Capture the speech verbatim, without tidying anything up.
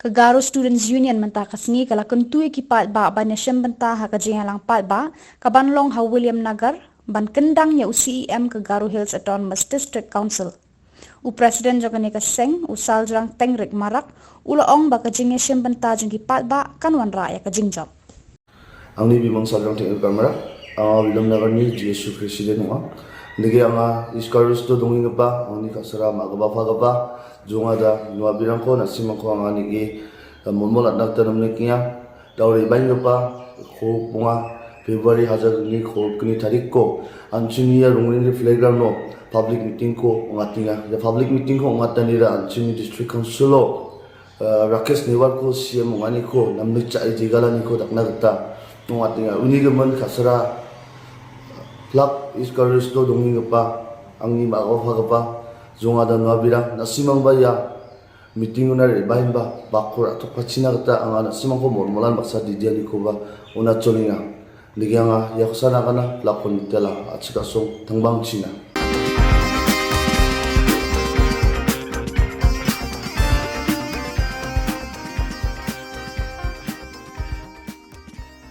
Ka Garo Students Union mynta ka sngi ka la kyntu ia ki paidbah ban ia shimbynta ha ka jingïalang paidbah ka ban long ha Williamnagar ban kyndang ia u C E M ka Garo Hills Autonomous District Council. U President jong kane ka seng, u Saljrang Tengrik Marak, u la ong ba ka jingïashimbynta jong ki paidbah kan wanrah ia ka jingjop. Angni bimang Saljrang Tengrik Marak, anga Williamnagarni G S U President ong·a. Nike anga East Garo Hills-o dongenggipa angni ka·sara ma·gipa pagipa jongada nuabirangko, na·simangko anga nike, eh, molmol atna gita namnikenga. Dao re·baenggipa kolgrikbonga February hajar gni kolgrikgni tarikko an·chingni ia Rongrengreng Playground-o public meeting-ko ong·atenga. Ia public meeting-ko ong·atanira an·chingni District Council-o, eh, Rakesh Newar-ko C E M ong·aniko namnik cha·e jegalaniko dakna gita ong·atenga. Uni gimin ka·sara Plak East Garo Hills-o dongenggipa angni ma·gipa pagipa jongada nuabirang, na·simangba ia meeting-ona re·baenba bakko ra·tokpachina gita anga na·simangko molmolan baksa didianikoba on·achonenga. Nike anga ia ka·sa nagana Plak Committee-o a·chik a·song tangbangchina.